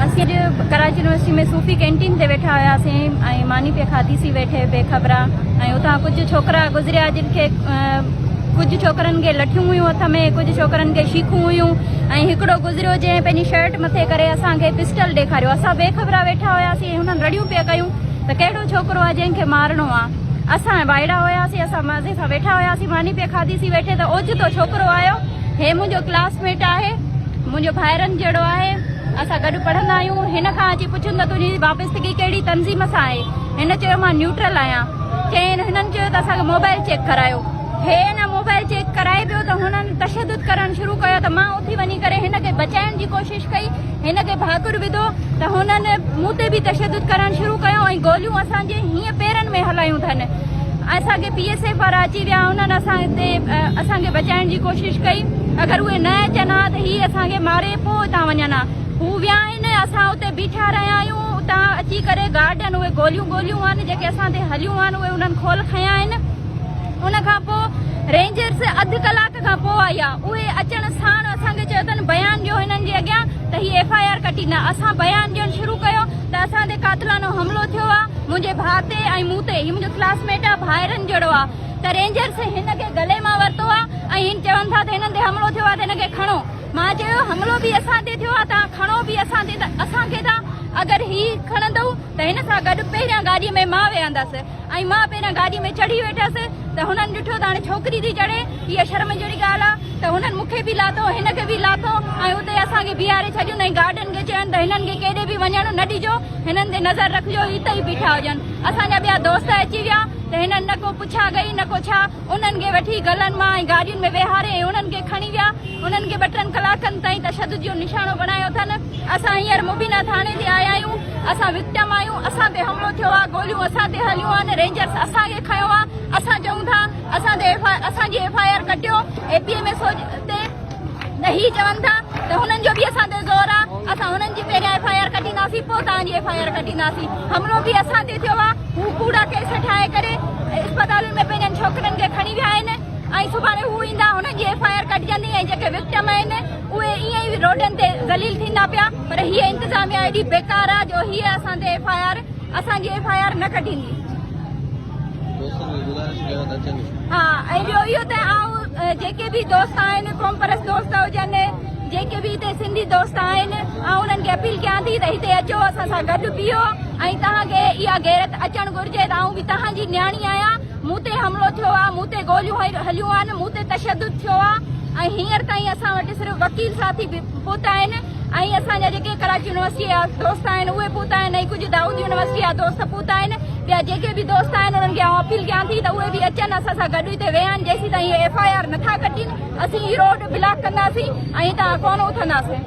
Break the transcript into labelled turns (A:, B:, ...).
A: اسين اڄ ڪراچي يونيورسٽي ۾ صوفي ڪينٽين تي ويٺا هياسين ۽ ماني پئي کاڌي سين ويٺي بي خبرا ۽ اتان ڪجهه ڇوڪرا گذريا جن کي ڪجهه ڇوڪرن کي لٺيون هيون هٿ ۾ ڪجهه ڇوڪرن کي شيخون هيون ۽ هڪڙو گذريو جنهن پنهنجي شرٽ مٿي ڪري اسان کي پسٽل ڏيکاريو. اسان بي خبرا ويٺا هياسين ۽ هنن رڙيون پئي ڪيون ته ڪهڙو ڇوڪرو آهي جنهن کي مارڻو آهي. اسان وائڙا هياسين اسان مزي سان ويٺا هياسين ماني پئي کاڌي سين ويٺي ته اوچتو ڇوڪرو آيو هي منهنجو ڪلاس ميٽ آهي منهنجو ڀائرن جهڙو آهي اسان گڏ پڙهندا آهيون هن کان اچي پڇيم ته تنهنجي وابستگي ڪهڙي تنظيم سان آهي هن چيو مان نيوٽرل آهيان چين هنن چيو ته اسان کي موبائل چيڪ ڪرايو هي نه موبائل چيڪ ڪرائي پيو ته هنن تشدد ڪرڻ شروع ڪيو ته مان اٿي وڃي ڪري هن کي بچائڻ جي ڪوشش ڪئي هن کي ڀاڪر وڌو ته هنن مون تي به تشدد ڪرڻ شروع ڪيو ۽ گوليون اسان جي هيئن پيرن ۾ هلايون اٿن اسان کي پي ايس ايف وارا اچي ويا انهن اسان تي اسان کي بچائڻ جي ڪوشش ڪئي اگر اهي نه اچن ها ته هي اسان کي ماري پوء اتان وڃن ها هو ويا آهن اسان اتي بيٺا رهيا آهيون اتان اچي ڪري گارڊن اهي گوليون گوليون آهن جيڪي اسان تي هليون آهن اهي انهن کول کنيا آهن ان کان پوء رينجرس اڌ ڪلاڪ کان پوء آئي آ اهي اچڻ ساڻ اسان کي چيو اٿن بيان ڏيو هنن جي اڳيان ته هي ايف I R ڪٽيندا اسان بيان ڏيڻ شروع ڪيو ته اسان تي قاتلانو حملو ٿيو آ منهنجي ڀاء تي ۽ مون تي هي منهنجو ڪلاس ميٽ آ ڀائرن جهڙو آ ته رينجرس هن کي گلي مان ورتو آ ۽ هن چون ٿا ته هنن تي حملو ٿيو آ ته هن کي کڻو مان چيو حملو به اسان تي ٿيو آ توهان کڻو به اسان تي ته اسان کي ٿا اگر هي کڻندو ته هن سان گڏ پهريان گاڏي ۾ مان ويهندس ۽ مان پهريان گاڏي ۾ چڙهي ويٺس ته هنن ڏٺو ته هاڻي ڇوڪري ٿي چڙهي، اها شرم جهڙي ڳالهه آ ته هنن مون کي به لاٿو هن کي به لاٿو ۽ اتي اسان کي بيهاري ڇڏيون ۽ گارڊن کي چين ته هنن کي ڪيڏي به وڃڻ نه ڏجو، هنن تي نظر رکجو هت ئي بيٺا هجن. اسان جا ٻيا دوست اچي ويا ته هنن نه ڪو پڇا ڪئي نه ڪو ڇا، انهن کي وٺي گلن مان ۽ گاڏين ۾ ويهاري ۽ انهن کي کڻي ويا. انهن کي ٻه ٽن ڪلاڪن تائين تشدد جو نشانو بڻايو اٿن. اسان هينئر مبينا ٿاڻي تي آيا آهيون. اسان وڪٽم آهيون. اسان تي حملو ٿيو آهي. گوليون اسان تي هليون آهن. رينجرز اسان کي کنيو آهي. اسان چئون ٿا اسان تي ايف I اسان جي ايف I R ڪٽيو. اي پي ايم ايس او تي ته هي چون ٿا ته هنن جو به اسان تي زور آهي. اسان هنن جي پهريان ايف I R ڪٽينداسين پوء توهان جي ايف I R ڪٽينداسين. حملو به اسان تي ٿيو آهي. هو ڪوڙا ڪيس ٺاهي ڪري اسپتالن ۾ پنهنجن ڇوڪرن کي کڻي ويا آهن. ۽ سڀاڻي هو ايندا هنن جي ايف I R ڪٽجندي ۽ جيڪي وڪٽم آهن اهي ائين ئي روڊن تي ذليل ٿيندا پيا پر هيء انتظاميا ايڏي بيڪار آ جو هيء اسان تي ايف I R اسان جي ايف I R نه ڪڍيندي. ها ۽ ٻيو اهو ته آئون جيڪي به دوست آهن قومپرست دوست هجن جيڪي به هتي سنڌي دوست آهن آئون انهن کي اپيل ڪيان ٿي ته هتي اچو اسان سان گڏ بيهو ۽ توهان کي اها غيرت اچڻ گهرجي ته آئون به توهان جي نياڻي آهيان مون تي حملو ٿيو آ، مون تي گوليون هليون آهن، مون تي تشدد ٿيو آ ۽ هينئر تائين اسان وٽ صرف وڪيل ساٿي پهتا آهن ۽ اسان جا جيڪي ڪراچي يونيورسٽي جا دوست آهن اهي پهتا آهن ۽ ڪجهه دائود يونيورسٽي جا دوست پهتا آهن ٻيا جيڪي به دوست آهن انهن کي آئون اپيل ڪيان ٿي ته اهي به اچن اسان سان گڏ هتي ويهن جيسيتائين هي ايف I R نٿا ڪٽين اسين هي روڊ بلاڪ ڪنداسين ۽ هتان ڪونه اٿنداسين.